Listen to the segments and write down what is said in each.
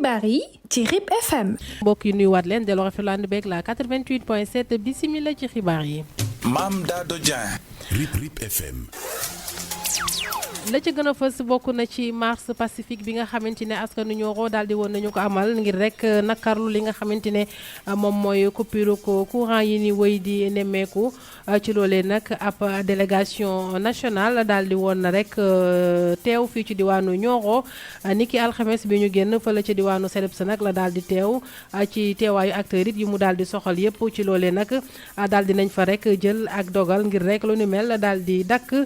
xibaar yi ci RIP FM. mbokk yi nuyuwaat leen delloo rafetlu ànd beeg la 88.7 bisimila ci xibaar yi. Mame Dado Dieng. RIP FM. la ca gën a fës bokk na ci marche pacifique bi nga xamante ne askanu Nioro daal di woon nañu ko amal ngir rek nakarlu li nga xamante ne moom mooy coupure ko courant yi ni wéy di nemmeeku ci loolee nag ab délégation nationale daal di woon na rek teew fii ci diwaanu Nioro niki alxames bi ñu génn fële ci diwaanu Selebsa nag la daal di teew ci teewaayu acteurs it yi mu daal di soxal yëpp ci loolee nag daal di nañ fa rek jël ak dogal ngir rek lu ni mel daal di dakk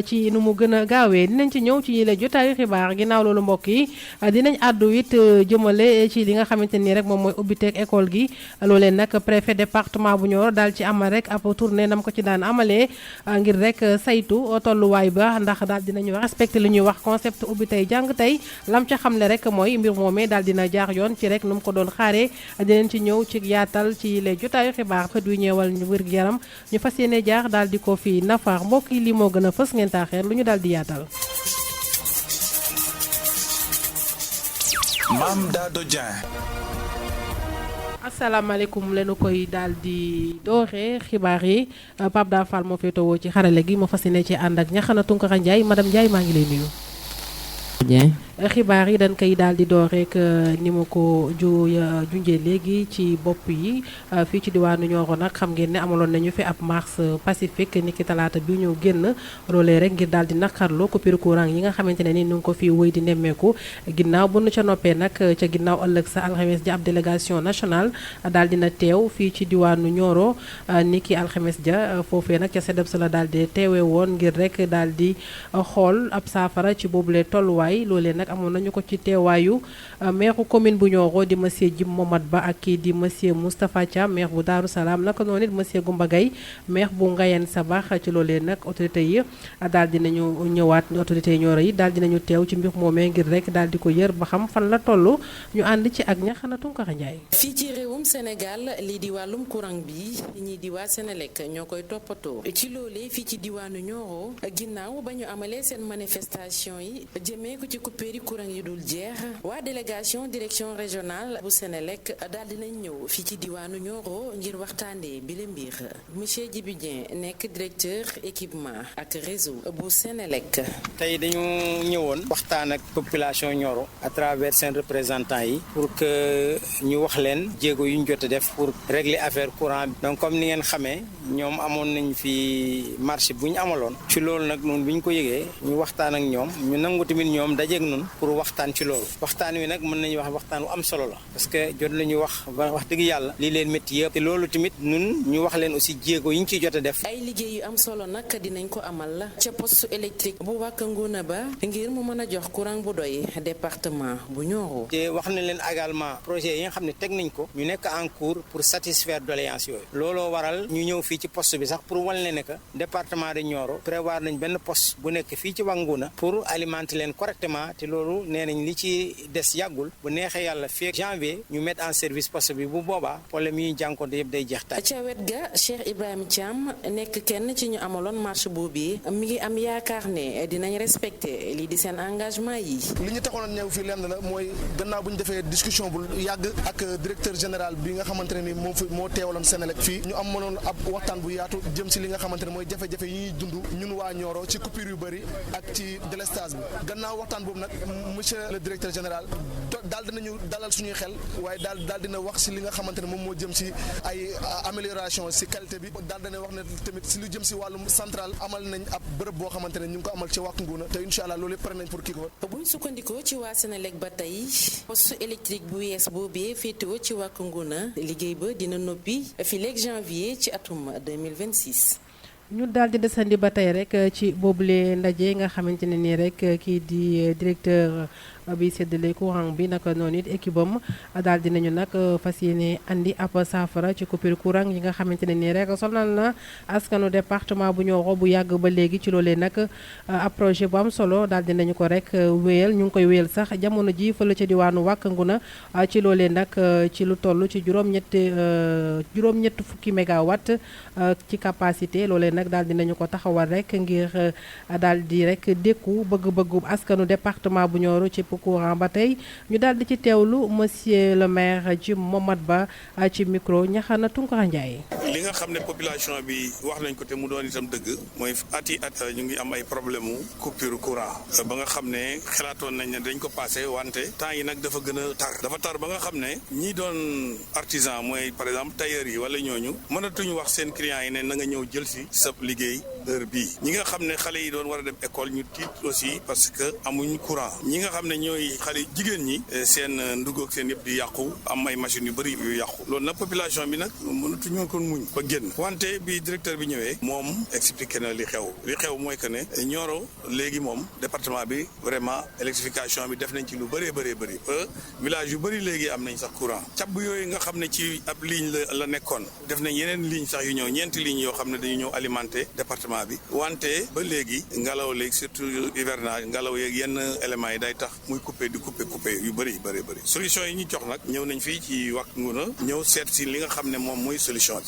ci nu mu gën a gaawee. dinañ ci ñëw ci yile jotaayu xibaar ginnaaw loolu mbokk yi dinañ àddu it jëmale ci li nga xamante ni rek moom mooy ubbiteeg école gi loolee nag préfet département bu Nioro daal ci amal rek ab tournée nam ko ci daan amalee ngir rek saytu tolluwaay ba ndax daal dinañu respecté li ñuy wax concept ubbi tey jàng tey lam ca xamle rek mooy mbir moomee daal dina jaar yoon ci rek nu mu ko doon xaaree dinañ ci ñëw ci yaatal ci yile jotaayu xibaar xët yu ñeewal wér-gu-yaram ñu fas yéene jaar daal di ko fi nafar mbokk yi li moo gën a fës ngeen taaxeer lu ñu daal di yaatal. Mame Dado Dieng. asalaamaaleykum leenu koy daal di doore xibaar yi Pape Da Fall moo féetewoo ci xarale gi moo fas yéene ci ànd ak Ñaxana Tunkara Ndiaye madame Ndiaye maa ngi lay nuyu. xibaar yi dañ koy daal di door rek ni ma ko junjee léegi ci bopp yi fii ci diwaanu Nioro nag xam ngeen ne amaloon nañu fi ab marche pacifique niki talaata bi ñu génn loolee rek ngir daal di naqarlu coupure courant yi nga xamante ne ni ñu ngi ko fi wéy di nemmeeku ginnaaw bu nu ca noppee nag ca ginnaaw ëllëg sa alxames ja ab délégation nationale daal dina teew fii ci diwaanu Nioro niki alxames ja foofee nag ca Selebsa la daal di teewee woon ngir rek daal di xool ab saafara ci boobule tolluwaay loolee nag amoon nañu ko ci teewaayu maire commune bu Nioro di monsieur Jim Momad Ba ak kii di monsieur Moustapha Thiam maire bu Daaru Salaam naka noonu it monsieur Goumba Gaye maire bu Ngayen Sabax ci loolee nag autorité yi daal dinañu ñëwaat autorité Nioro yi daal dinañu teew ci mbir moomee ngir rek daal di ko yër ba xam fan la toll ñu ànd ci ak Ñaxana Tunkara Ndiaye. fii ci réewum Sénégal lii di wàllum courant bi ñii di waa Sénélec ñoo koy toppatoo ci loolee fii ci diwaanu Nioro ginnaaw ba ñu amalee seen manifestation yi jëmee ko ci coupure courant yi dul jeex waa délégation direction régionale bu Sénélec daal dinañ ñëw fii ci diwaanu Nioro ngir waxtaanee bile mbir monsieur Djibi Dieng nekk directeur équipement ak réseau bu Sénélec. tey dañu ñëwoon waxtaan ak population Nioro à travers seen représentants yi pour que ñu wax leen jéego yu ñu jot a def pour régler affaire courant bi donc comme ni ngeen xamee ñoom amoon nañ fi marché bu ñu amaloon ci loolu nag noonu bi ñu ko yëgee ñu waxtaan ak ñoom ñu nangu tamit ñoom dajeeg nun pour waxtaan ci loolu waxtaan wi nag mën nañu wax waxtaan wu am solo la parce que jot la ñu wax dëgg yàlla lii leen métti yëpp te loolu tamit nun ñu wax leen aussi jéego yi ñu ciy jot a def. ay liggéey yu am solo nag dinañ ko amal ca poste électrique bu Wack Ngouna Ba ngir mu mën a jox courant bu doy département bu Nioro. te wax nañ leen également projet yi nga xam ne teg nañ ko ñu nekk en cours pour satisfaire doléances yooyu looloo waral ñu ñëw fii ci poste bi sax pour wan leen ne que département de Nioro prévoir nañ benn poste bu nekk fii ci Wack Ngouna pour alimenter leen correctement te loolu nee nañ li ci des yàggul bu neexee yàlla fii janvier ñu mettre en service poste bi bu boobaa problème yi ñu jànkoonte yëpp day jeex taaj. ca wet ga Cheikh Ibrahima Thiam nekk kenn ci ñu amaloon marche boobu mi ngi am yaakaar ne dinañ respecté lii di seen engagement yi. li ñu taxoon a ñëw fii lenn la mooy gannaaw bu ñu defee discussion bu yàgg ak directeur général bi nga xamante ne ni moo teewaloon Sénélec fii ñu amaloon ab waxtaan bu yaatu jëm si li nga xamante ne mooy jafe-jafe yi ñuy dund ñun waa Nioro ci coupure yu bëri ak ci délestage bi gannaaw waxtaan boobu nag monsieur le directeur général daal dinañu dalal suñuy xel waaye daal dina wax si li nga xamante ne moom moo jëm si ay amélioration si qualité bi daal dina wax ne tamit si lu jëm si wàllum central amal nañ ab bërëb boo xamante ne ñu ngi ko amal ci Wack Ngouna te incha allah loolu yëpp pare nañ pour kii ko. buñ sukkandikoo ci waa Sénélec ba tey poste électrique bu yees boobee féetewoo ci Wack Ngouna liggéey ba dina noppi fileeg janvier ci atum 2026. ñu daal di desandi ba tey rek ci boobule ndaje nga xamante ne nii rek kii di directeur bi séddale courant bi naka noonu it équipe am daal dinañu nag fas yéene andi ab saafara ci coupure courant yi nga xamante ne nii rek sonal na askanu département bu Nioro bu yàgg ba léegi ci loolee nag ab projet bu am solo daal dinañu ko rek wéyal ñu ngi koy wéyal sax jamono ji fële ca diwaanu Wack Ngouna ci loolee nag ci lu toll ci juróom-ñett fukki mégawatt ci capacité loolee nag daal dinañu ko taxawal rek ngir daal di rek dékku bëgg-bëggu askanu département bu Nioro ci courant ba tey ñu daal di ci teewlu monsieur le maire Jim Momad Ba ci micro Ñaxana Tunkara Ndiaye. li nga xam ne population bi wax nañ ko te mu doon itam dëgg mooy at ñu ngi am ay problème mu coupure courant ba nga xam ne xalaatoon nañ ne dañ ko passé wante temps yi nag dafa gën a tar ba nga xam ne ñi doon artisan mooy par exemple tailleur yi wala ñooñu mënatuñu wax seen clients yi ne na nga ñëw jël si sa liggéey heure bii ñi nga xam ne xale yi doon war a dem école ñu tiit aussi parce que amuñ courant ñi nga xam ne ñooy xale jigéen ñi seen ndugg ak seen yëpp di yàqu am ay machines yu bëri yu yàqu loolu nag population bi nag mënatuñu ko muñ ba génn wante bi directeur bi ñëwee moom expliqué na li xew mooy que ne Nioro léegi moom département bi vraiment électrification bi def nañ ci lu bëree village yu bëri léegi am nañ sax courant cab yooyu nga xam ne ci ab ligne la nekkoon def nañ yeneen ligne sax yu ñëw ñeenti lignes yoo xam ne dañu ñëw alimenter département bi wante ba léegi ngelaw léegi surtout hivernage ngelaw yeeg yenn éléments yi day tax muy coupé yu bëri solution yi ñu jox nag ñëw nañ fii ci Wack Ngouna ñëw seet si li nga xam ne moom mooy solution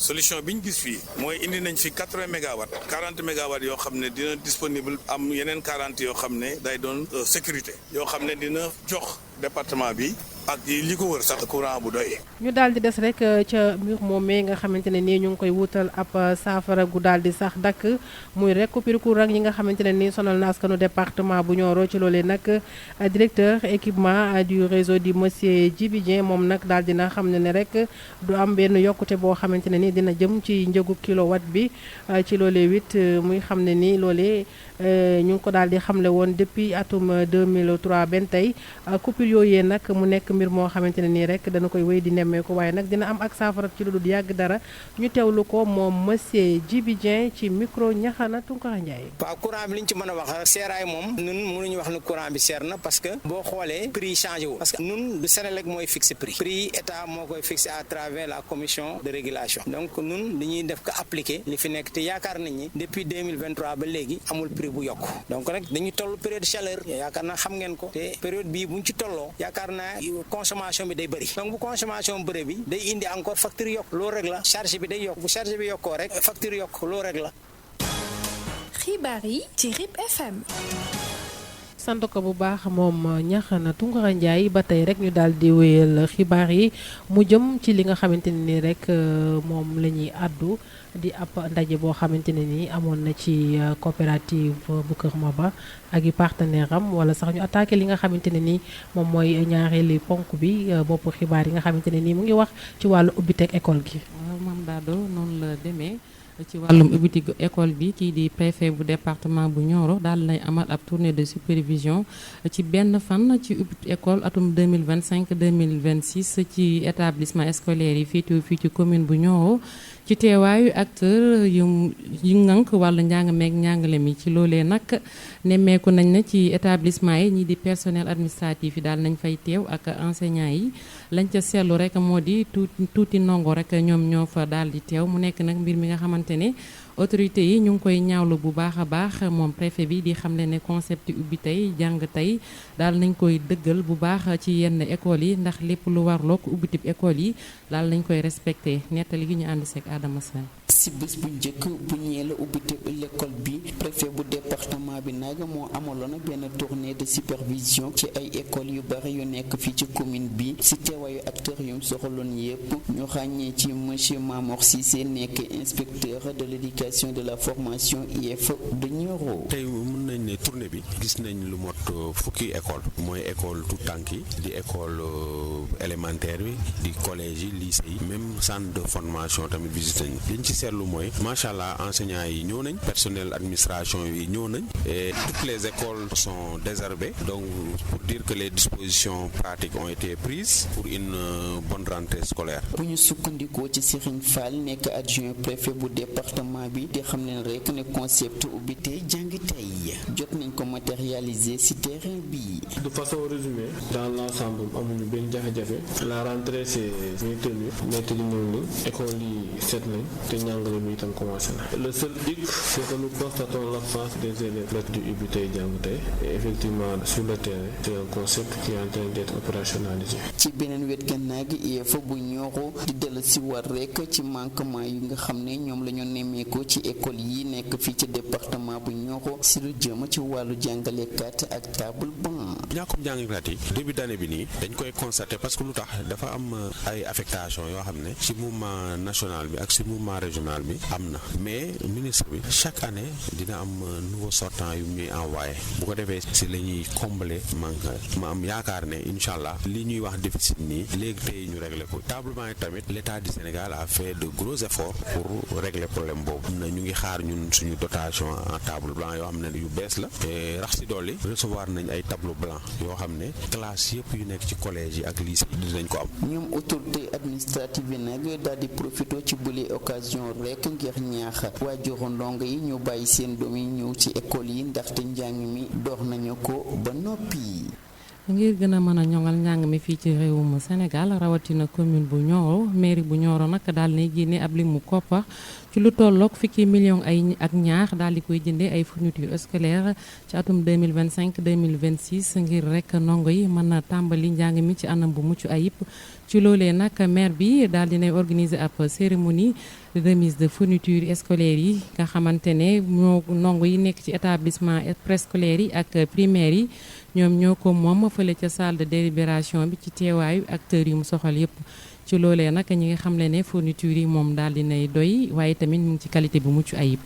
bi ñu gis fii mooy indi nañ fi 80 mégawatts 40 mégawatts yoo xam ne dina disponible am yeneen 40 yoo xam ne day doon sécurité yoo xam ne dina jox département bi ak li ko wër sax courant bu doy. ñu daal di des rek ca mbir moomee nga xamante ne nii ñu ngi koy wutal ab saafara gu daal di sax dakk muy rek coupure courant yi nga xamante ne nii sonal na askanu département bu Nioro ci loolee nag directeur équipement du réseau di monsieur Djibi Dieng moom nag daal dina xam ne rek du am benn yokkute boo xamante ne nii dina jëm ci njëgu kilowatt bi ci loolee it muy xam ne nii loolee ñu ngi ko daal di xamle woon depuis atum 2003 benn tey coupure yooyee nag mu nekk mbir moo xamante ne nii rek dana koy wéy di nemmeeku waaye nag dina am ak saafara ci lu dul yàgg dara ñu teewlu ko moom monsieur Djibi Dieng ci micro Ñaxana Tunkara Ndiaye. waaw courant bi li ñu ci mën a wax seeraay moom ñun mënuñu wax ne courant bi seer na parce que boo xoolee prix yi changé wu parce que ñun du Senelec mooy fixé prix état moo koy fixé à travers la commission de régulation donc ñun dañuy def ko appliqué li fi nekk te yaakaar nañ ni depuis 2023 ba léegi amul prix bu yokk donc nag dañuy toll période chaleur yaakaar naa xam ngeen ko te période bii buñ ci tolloo yaakaar naa consommation bi day bëri donc bu consommation bëri bi day indi encore facture yokk loolu rek la charge bi day yokk bu charge bi yokkoo rek facture yokk loolu rek la. xibaar yi ci RIP FM. sant ko bu baax moom Ñaxana Tunkara Ndiaye ba tey rek ñu daal di wéyal xibaar yi mu jëm ci li nga xamante ne ni rek moom la ñuy àddu di ab ndaje boo xamante ne ni amoon na ci coopérative bu Kër Maba ak i partenaire am wala sax ñu attaqué li nga xamante ne ni moom mooy ñaareeli ponk bi bopp xibaar yi nga xamante ne ni mu ngi wax ci wàllu ubbiteg école gi. waaw Mame Dado noonu la demee. ci wàllum ubbiti école bi kii di préfet bu département bu Nioro daal lay amal ab tournée de supervision ci benn fan ci ubbiti école atum 2025-2026 ci établissement scolaire yi fii ci commune bu Nioro ci teewaayu acteur yu ngànk wàllu njàng meeg njàngale mi ci loolee nag nemmeeku nañ ne ci établissement yi ñii di personnel administratif yi daal nañ fay teew ak enseignants yi lañ ca seetlu rek moo di tuuti ndongo rek ñoom ñoo fa daal di teew mu nekk nag mbir mi nga xamante ne autorité yi ñu ngi koy ñaawlu bu baax a baax moom préfet bi di xamle ne concept ubbi tey jàng tey daal nañ koy dëggal bu baax ci yenn écoles yi ndax lépp lu warloo ko ubbitib école yi daal nañ koy respecté nettali gi ñu ànd seeg Adama Sène. si bés bu njëkk bu ñeel ubbite l'école bi préfet bu département bi nag moo amaloon benn tournée de supervision ci ay écoles yu bari yu nekk fii ci commune bi si teewaayu acteurs yu soxaloon yépp ñu ràññee ci monsieur Mamor Cissé nekk inspecteur de l'éducation de la formation IEF de Nioro. tey mën nañ ne tournée bi gis nañ lu mot fukki école mooy école tout tànk yi di école élémentaire bi di collège yi lycée yi même centre de formation tamit visité nañ liñ ci seetlu mooy macha allah enseignants yi ñëw nañ personnel administration yi ñëw nañ et toutes les écoles sont désherbées donc pour dire que les dispositions pratiques ont été prises pour une bonne rentrée scolaire. bu ñu sukkandikoo ci Serigne Fall nekk adjoint préfet bu département bi di xam ne rek ne concept ubbi tey jàng tey jot nañ ko matérialiser ci terrain bi. de façon résumée dans l'ensemble amuñu benn jafe-jafe la rentrée c'est bien tenue maître yi ñëw nañ école yi set nañ te ñàng njàngale mi itam commencé na. Le seul hic c'est que nous constatons l'absence des élèves du Ubbi Tey Jàng Tey et effectivement sur le terrain c'est un concept qui est en train d'être opérationnalisé. ci beneen wet gannaaw gi IEF bu Nioro di dellu si war rek ci manquement yi nga xam ne ñoom la ñu nemmeeku ci école yi nekk fii ci département bu Nioro si lu jëm ci wàllu jàngalekat ak table banc. ñàkkum jàngalekat yi début d'année bi nii dañ koy constater parce que lu tax dafa am ay affectation yoo xam ne ci mouvement national bi ak ci mouvement régional bi am na mais ministre bi chaque année dina am nouveau sortant yu muy envoyé bu ko defee ci la ñuy combler manque ma am yaakaar ne incha allah li ñuy wax déficit nii léegi tey ñu régler ko tablement yi tamit l'État du Sénégal a fait de gros efforts pour régler problème boobu na ñu ngi xaar ñun suñu dotation en table blanc yoo xam ne yu bees la te rax ci dolli recevoir nañ ay tableau blanc yoo xam ne classe yëpp yu nekk ci collège yi ak lycée yi dinañ ko am. ñoom autorité administrative yi nag daal di profité ci bule occasion rek ngir ñaax waajuru ndongo yi ñu bàyyi seen doom yi ñëw ci école yi ndaxte njàng mi door nañu ko ba noppi. ngir gën a mën a ñoŋal njàng mi fii ci réewum Sénégal rawatina commune bu Nioro mairie bu Nioro nag daal nay génne ab limu koppar ci lu tolloog fukki million ay ak ñaar daal di koy jëndee ay fournitures scolaires ci atum 2025-2026 ngir rek ndongo yi mën a tàmbali njàng mi ci anam bu mucc ayib ci loolee nag maire bi daal dinay organiser ab cérémonie de remise de fournitures scolaires yi nga xamante ne ñoo ndongo yi nekk ci établissement préscolaire yi ak primaire yi ñoom ñoo ko moom fële ca salle de délibération bi ci teewaayu acteurs yi mu soxal yépp ci loolee nag ñi nga xam ne fourniture yi moom daal dinay doy waaye tamit mu ngi ci qualité bu mucc ayib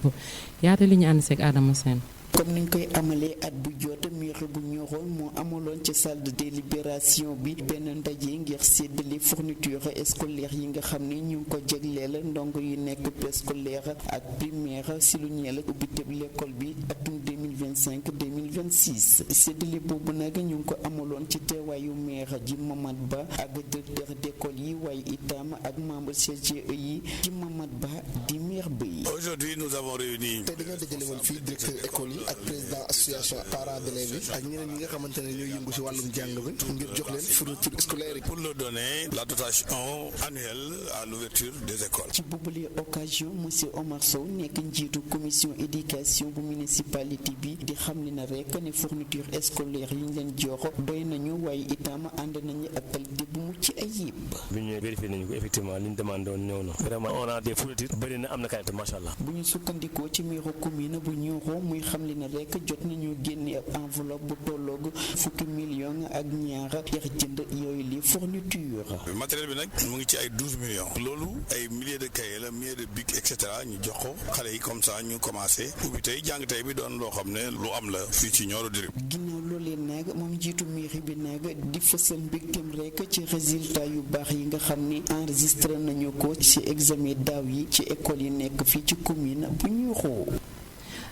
yaata li ñu ànd seeg Adama Sène. comme niñ koy amalee at bu jot mairie bu Nioro moo amaloon ci salle de délibération bi benn ndaje ngir séddale fourniture scolaire yi nga xam ne ñu ngi ko jagleel ndongo yu nekk préscolaire ak primaire si lu ñeel ubbiteb l'école bi atum 2025-2026 séddale boobu nag ñu ngi ko amaloon ci teewaayu maire ji Mamad Ba ak directeur d'école yi waaye itam ak membre CGE yi ji Mamad Ba di maire bi. Aujourd'hui nous avons réuni. tey dañoo dajale woon fii directeur école yi ak président association parents d'élèves yi ak ñeneen ñi nga xamante ne ñooy yëngu ci wàllum jàng bi ngir jox leen fourniture scolaire yi. pour leur donner la dotation annuelle à l'ouverture des écoles. ci boobule occasion monsieur Omar Sow nekk njiitu commission éducation bu municipalité bi di xam ne na rek ne fourniture scolaire yi ñu leen jox doy nañu waaye itam ànd nañu ak qualité bu mucc ayib. bi ñu vérifié nañu ko effectivement li ñu demandé woon ñëw na vraiment on a des fournitures bëri na am na qualité macha allah. bu ñu sukkandikoo ci maire commune bu Nioro muy xam li na rek jot nañu génne ab enveloppe bu tolloog fukki million ak ñaar ngir jënd yooyu li fourniture. matériel bi nag mu ngi ci ay 12 millions loolu ay milliers de cahiers la milliers de bics et cetera ñu jox ko xale yi comme ça ñu commencé ubbi tey jàng tey bi doon loo xam ne lu am la fii ci Nioro du Rip. ginnaaw loolee nag moom jiitu mairie bi nag di fësal mbégteem rek ci résultat yu baax yi nga xam ni enregistré nañu ko ci examen daaw yi ci école yi nekk fii ci commune bu Nioro.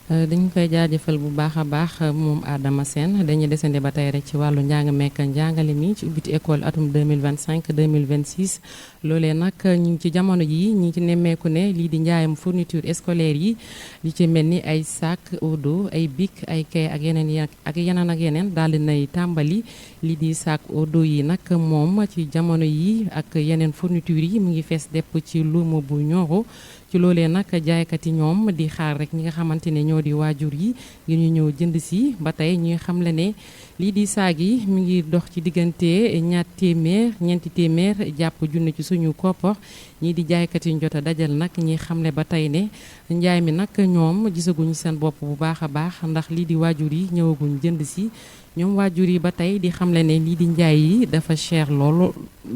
dañu koy jaajëfal bu baax a baax moom Adama Sène dañuy desandi ba tey rek ci wàllu njàng mekk njàngale mi ci ubbiti école atum 2025-2026 loolee nag ñu ngi ci jamono yi ñu ngi ci nemmeeku ne lii di njaayam fourniture scolaire yi li ci mel ni ay sac au dos ay bic ay kay ak yeneen daal di nay tàmbali lii di sac au dos yi nag moom ci jamono yi ak yeneen fourniture yi mu ngi fees depp ci luuma bu Nioro ci loolee nag jaaykat yi ñoom di xaar rek ñi nga xamante ne ñoo di waajur yi ngir ñu ñëw jënd si ba tey ñuy xamle ne lii di saag yi mi ngi dox ci diggante ñeenti téeméer jàpp junne ci suñu koppar ñii di jaaykat yi ñu jot a dajal nag ñuy xamle ba tey ne njaay mi nag ñoom gisaguñu seen bopp bu baax a baax ndax lii di waajur yi ñëwaguñ jënd si ñoom waajur yi ba tey di xamle ne lii di njaay yi dafa cher loolu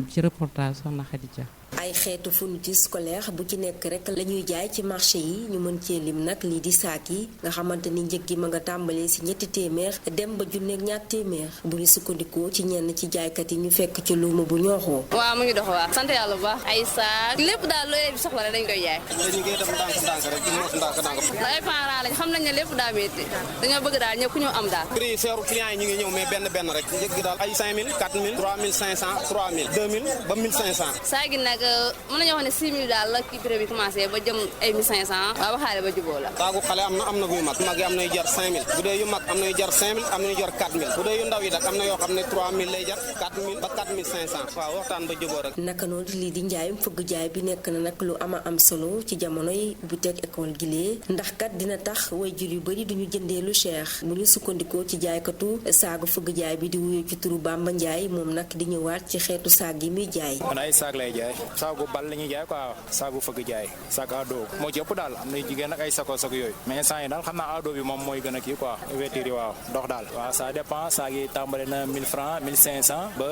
ci reportage soxna Khadija. ay xeetu fourniture scolaire bu ci nekk rek la ñuy jaay ci marché yi ñu mën cee lim nag lii di saak yi nga xamante ni njëg gi ma nga tàmbalee si ñetti téeméer dem ba junneeg ñaar téeméer bu ñu sukkandikoo ci ñenn ci jaaykat yi ñu fekk ci luuma bu Nioro. waaw mu ngi dox waaw sant yàlla bu baax ay saak lépp daal looy soxla rek dañ koy jaay. dañu koy def ndànk rek di mos ndànk. ay parents lañ xam nañ ne lépp daa métti dañoo bëgg daal ñëpp ku ñëw am daal. prix seeru client yi ñu ngi ñëw mais benn rek njëg gi daal ay 5000 4000 3500 3000 2000 ba 1500. saag yi nag mën nañoo wax ne 6000 daal la kii prix bi commencé ba jëm ay 1500 waaw waxaale ba jubóo la. saagu xale am na gu mag mag yi am na yu jar 5000 bu dee yu mag am na yu jar 5000 am na yu jar 4000 bu dee yu ndaw yi nag am na yoo xam ne 3000 lay jar 4000 ba 4500 waaw waxtaan ba jubóo rek. naka noonu lii di njaayum fëgg jaay bi nekk na nag lu am solo ci jamonoy bu teg école gilee ndax kat dina tax waajur yu bari duñu jëndee lu cher bu ñu sukkandikoo ci jaaykatu saagu fëgg jaay bi di wuyu ci turu Bamba Ndiaye moom nag di ñëwaat ci xeetu saag yi muy jaay. man ay saag lay jaay saagu bal la ñuy jaay quoi saagu fëgg jaay saag ado moo ci ëpp daal am na jigéen ak ay sakos ak yooyu mais instant yi daal xam naa ado bi moom mooy gën a kii quoi ouverture yi waaw dox daal waaw ça dépend saag yi tàmbale na 1000 francs 1500 ba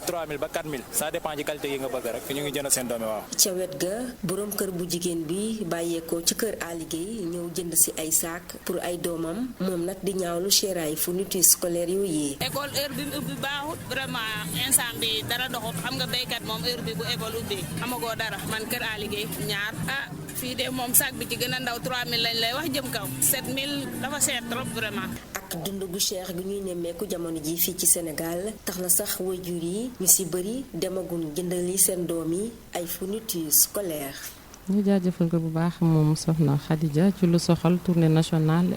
3000 ba 4000 ça dépend ci qualité yi nga bëgg rek ñu ngi jënd seen doomi waaw. ca wet ga borom kër bu jigéen bi bàyyeekoo ci kër Aligéey ñëw jënd si ay saak pour ay doomam moom nag di ñaawlu chéraay fourniture scolaire yooyu. école heure bi mu ubbi baaxut vraiment instant bi dara doxut xam nga béykat moom heure bi bu école ubbi amagoo dara man kër Aligéey ñaar fii de moom saak bi ci gën a ndaw 3000 lañ lay wax jëm kaw 7000 dafa cher trop vraiment. ak dund gu cher gi ñuy nemmeeku jamono ji fii ci Sénégal tax na sax waajur yi ñu si bëri demagun jëndali seen doom yi ay fourniture scolaire. ñu jaajëfal ko bu baax moom soxna Khadija ci lu soxal tournée nationale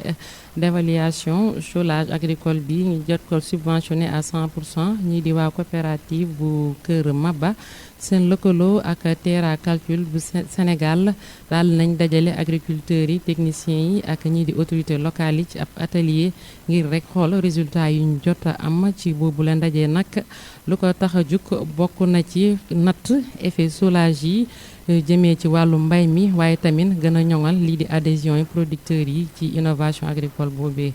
d'évaluation chômage agricole bi ñu jot ko subventionné à 100% ñii di waa coopérative bu Kër Maba seen lëkkaloo ak Terra Calcul bu Sénégal daal nañ dajale agriculteurs yi techniciens yi ak ñii di autorités locales yi ci ab atelier ngir rek xool résultat yu ñu jot a am ci boobu la ndaje nag lu ko tax a jug bokk na ci natt effet soulage yi jëmee ci wàllu mbay mi waaye tamit gën a ñoŋal lii di adhésion yi producteurs yi ci innovation agricole boobee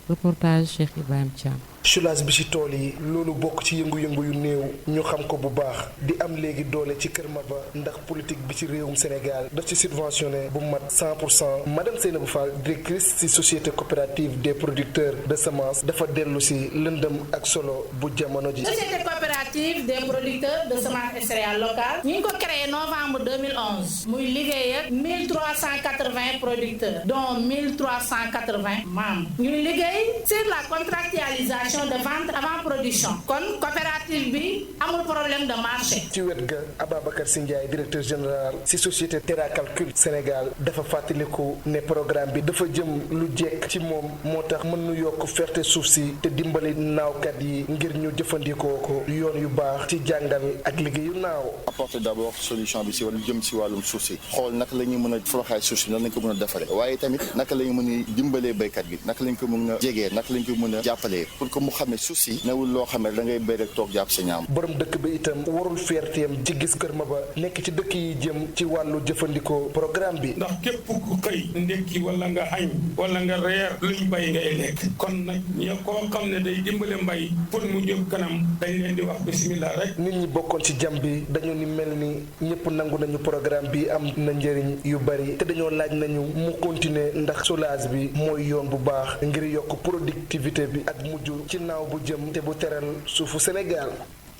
reportage Cheikh Ibrahim Thiam. chômage bi ci tool yi loolu bokk ci yëngu-yëngu yu néew ñu xam ko bu baax di am léegi doole ci Kër Maba ndax politique bi ci réewum Sénégal daf ci subventionné bu mat 100%. madame Seynabou Fall directrice ci société coopérative des producteurs de semences dafa dellu ci lëndëm ak solo bu jamono ji. société coopérative des producteurs de semences et céréales locales ñu ngi ko créé novembre 2011 muy liggéey ak 1380 producteurs dont 1380 membres ñuy liggéey sur la contractualisation de vente avant production kon coopérative bi amul problème de marché. ci wet ga Ababacar Sy Ndiaye directeur général ci société Terra Calcul Sénégal dafa fàttaliku ne programme bi dafa jëm lu jekk ci moom moo tax mën nu yokk ferte suuf si te dimbali naawkat yi ngir ñu jëfandikoo ko yoon yu baax ci jàngal ak liggéeyu naaw. apporter d'abord solution bi ci wàllu jëm ci wàllum suuf si xool naka la ñuy mën a foroxaay suuf si nan lañ ko mën a defaree waaye tamit naka la ñu mën a dimbalee béykat bi naka lañ ko mën a jegee naka lañ ko mën a jàppalee pour que mu xam ne suuf si newul loo xam ne da ngay béy rek toog jàpp sa ñaam. borom dëkk bi itam warul fierteem ci gis Kër Maba nekk ci dëkk yi jëm ci wàllu jëfandikoo programme bi. ndax képp ku xëy ndekki wala nga añ wala nga reer luñ bay ngay lekk kon nag ñoo koo xam ne day dimbale mbay pour mu jëm kanam dañ leen di wax bismillah rek. nit ñi bokkoon ci jàmm bi dañu ni mel ni ñëpp nangu nañu programme bi am na njëriñ yu bari te dañoo laaj nañu mu continuer ndax soulage bi mooy yoon bu baax ngir yokk productivité bi ak mujj ci naaw bu jëm te bu teral suufu Sénégal.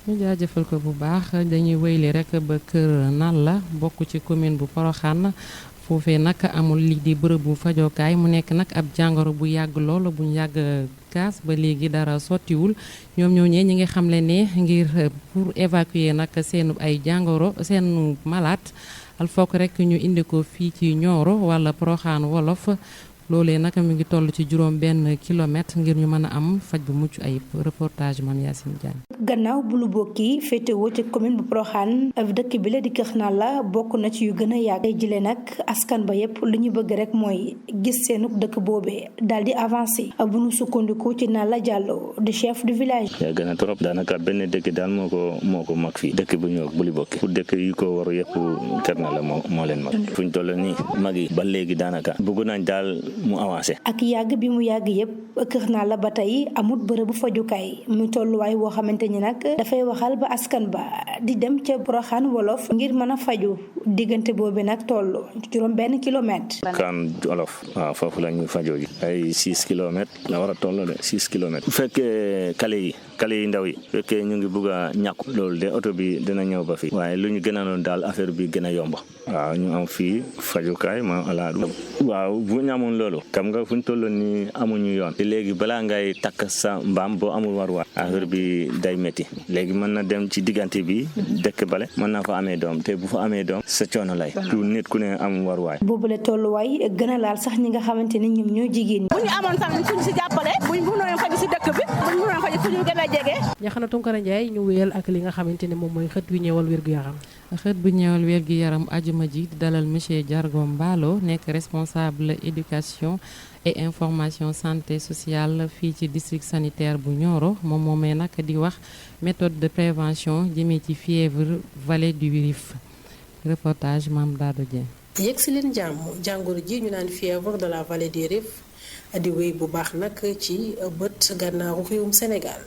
ñu jaajëfal ko bu baax dañuy wéyli rek ba Kër Nalla bokk ci commune bu Porokhane foofee nag amul lii di bërëbu fajokaay mu nekk nag ab jàngoro bu yàgg lool bu ñu yàgg kaas ba léegi dara sottiwul ñoom ñooñee ñi ngi xamle ne ngir pour évacuer nag seen ay jàngoro seen malade al fokk rek ñu indi ko fii ci Nioro wala Porokhane wolof loolee nag mi ngi toll ci juróom benn kilomètre ngir ñu mën a am faj bu mucc ayib reportage Mame Yacine Diagne. gannaaw bu lu bokki féetewoo ci commune bu Porokhane dëkk bi la di Kër Nalla bokk na ci yu gën a yàgg tey jile nag askan ba yépp li ñu bëgg rek mooy gis seenu dëkk boobee daal di avancé bu nu sukkandiku ci Nalla Diallo di chef du village. yaa gën a trop daanaka benn dëkk daal moo ko mag fii dëkk bu ñëw bu lu bokki pour dëkk yi ko waru yépp Kër Nalla moo leen mag fu ñu toll nii mag yi ba léegi daanaka bëgg nañ daal mu avancé. ak yàgg bi mu yàgg yépp Kër Nalla ba tey amul bërëbu fajukaay muy tolluwaay woo xamante ni nag dafay waxal ba askan ba di dem ca Porokhane wolof ngir mën a faju diggante boobu nag toll juróom benn kilomètre. Kan Jolof waaw foofu la ñuy fajoo ji ay 6 kilomètres la war a toll de 6 kilomètres. bu fekkee kale yi ndaw yi fekkee ñu ngi bugg a ñàkku loolu de oto bi dina ñëw ba fii waaye lu ñu gën a doon daal affaire bi gën a yomb waaw ñu am fii fajukaay ma alaadu waaw bu ñu amoon loolu xam nga fu ñu toll nii amuñu yoon te léegi balaa ngay takk sa mbaam boo amul war affaire bi day métti léegi mën na dem ci diggante bi dëkk bale mën naa fa amee doom te bu fa amee doom sa coono lay du nit ku ne am waruwaay. boobule tolluwaay gën a laal sax ñi nga xamante ne ñoom ñoo jigéen ñi. bu ñu amoon tamit kuñ si jàppale buñ mënoon faju si dëkk bi buñ mënoon faju fu ñu gën a jege. Yaxana Tunkara Ndiaye ñu wéyal ak li nga xamante ne moom mooy xët wi ñëwal wér-gu-yaram. xët bu ñëwal wér-gu-yaram ajuma ji di dalal monsieur Jargo Mballo nekk responsable éducation et information santé sociale fii ci district sanitaire bu Nioro moom moomee nag di wax méthode de prévention jëmee ci fièvre vallée du Rif reportage Mame Dado Dieng. yegg si leen jàmm jàngoro ji ñu naan fièvre de la vallée du Rif di wéy bu baax nag ci bët gànnaaru réewum Sénégal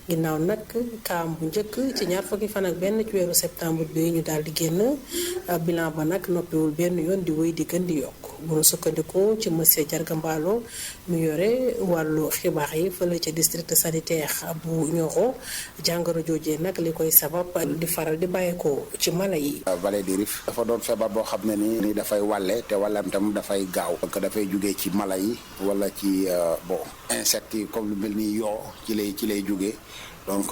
ginnaaw nag kaam bu njëkk ci ñaar fukki fan ak benn ci weeru septembre bi ñu daal di génn bilan ba nag noppiwul benn yoon di wéy di gën di yokk bu nu sukkandikoo ci monsieur Jarga Mballo mu yore wàllu xibaar yi fële ca district sanitaire bu Nioro jàngoro joojee nag li koy sabab di faral di bàyyeekoo ci mala yi. vallée du Rif dafa doon feebar boo xam ne ni dafay wàlle te wàllam tam dafay gaaw donc dafay jugee ci mala yi wala ci insectes yi comme lu mel ni yoo ci lay jugee donc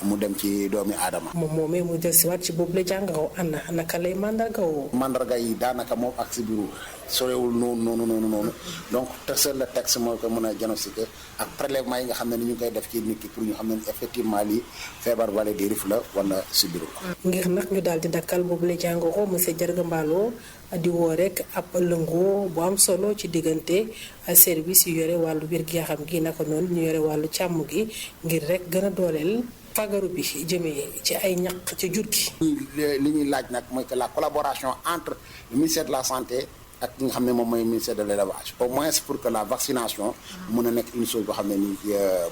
mu dem ci doomi aadama. moom moomee mu jël si waat ci boobu la jàngoro ana naka lay mandargawoo. mandarga yi daanaka moom ak si biiru sorewul noonu donc te seul le texte moo ko mën a diagnostiquer ak prélèvement yi nga xam ne ni ñu koy def ci nit ki pour ñu xam ne effectivement lii feebar vallée du Rif la wala si biiru la. ngir nag ñu daal di dakkal boobu la jàngoro monsieur Jarga Mballo di woo rek ab lëngoo bu am solo ci diggante service yu yore wàllu wér-gu-yaram gi naka noonu ñu yore wàllu càmm gi ngir rek gën a dooleel fagaru bi jëmee ci ay ñaq ci jur gi. li ñuy laaj nag mooy que la collaboration entre le ministère de la santé ak li nga xam ne moom mooy ministère de l'élevage au moins pour que la vaccination mën a nekk une chose boo xam ne nii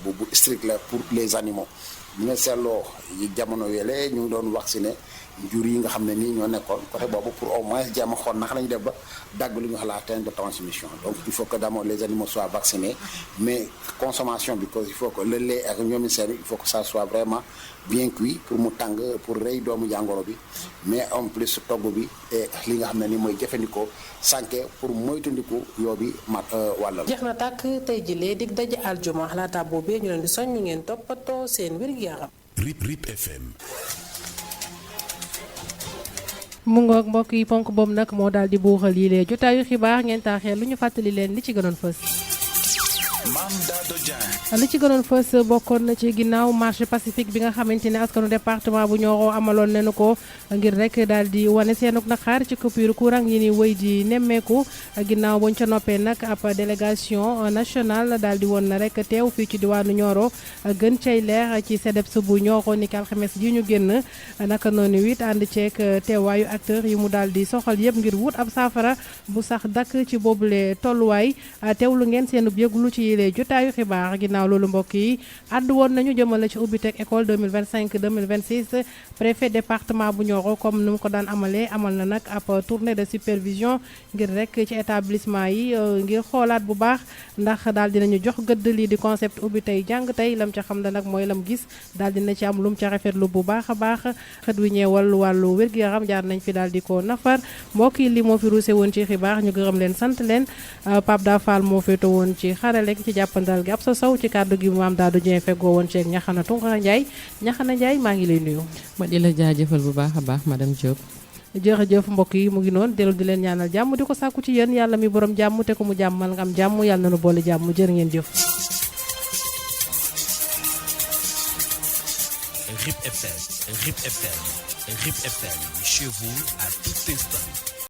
bu strict la pour les animaux ñu ne seetloo jamono yële ñu ngi doon vacciner jur yi nga xam ne nii ñoo nekkoon côté boobu pour au moins jéem a xool naka la ñu def ba dagg lu ñu wax la chaîne de transmission donc il faut que d'abord les animaux soient vaccinés mais consommation bi il faut que le lait ak ñoom seen il faut que ça soit vraiment bien cuit pour mu tàng pour rey doomu jàngoro bi mais en plus togg bi et li nga xam ne ni mooy jëfandikoo sànke pour moytandiku yoo bi mat wàllal. jeex na tàkk tey jii dig daje aljuma laata boobee ñu leen di soñ ñu ngeen toppatoo seen wér-gu-yaram. RIP FM. mu ngoog mbokk yi ponk boobu nag moo daal di buuxal yi lee jotaayu xibaar ngeen taaxee lu ñu fàttali leen li ci gënoon fës. Mame Dado Dieng. li ci gënoon fës bokkoon na ci ginnaaw marché pacifique bi nga xamante ne askanu département bu Nioro amaloon nañu ko ngir rek daal di wane seenuk naqaar ci coupure courant yi ni wëy di nemmeeku ginnaaw buñ ca noppee nag ab délégation nationale daal di woon na rek teew fii ci diwaanu Nioro gën cay leer ci CDEPS bu Nioro ni ki alxames ji ñu génn naka noonu it ànd ceek teewaayu acteur yi mu daal di soxal yëpp ngir wut ab saafara bu sax dakk ci boobule tolluwaay teewlu ngeen seenub yëglu ci yile jotaayu xibaar ginnaaw loolu mbokk yi àddu woon nañu jëmale ci ubbiteg école 2025 2026 préfet département bu Nioro comme nu mu ko daan amalee amal na nag ab tournée de supervision ngir rek ci établissement yi ngir xoolaat bu baax ndax daal dinañu jox gëdd lii di concept ubbi tey jàng tey lam ca xam ne nag mooy lam gis daal dina ci am lum ca rafetlu bu baax a baax xët wi ñeewal wàllu wér-gu-yaram jaar nañ fi daal di ko nafar mbokk yi li moo fi ruuse woon ci xibaar ñu gërëm leen sant leen Pape Da Fall moo féeto woon ci xarale ci jàppandal gi ab sa saw ci kàddu gi Mame Dado Dieng feggoo woon ceeg Ñaxana Tunkara Ndiaye maa ngi lay nuyu. ma di la jaajëfal bu baax a baax madame Diop. jërëjëf mbokk yi mu ngi noonu dellu di leen ñaanal jàmm di ko sàkku ci yéen yàlla mi borom jàmm te ko mu jàmmal nga am jàmm yàlla na nu boole jàmm jërë ngeen jëf. RIP FM, chez vous à tout instant.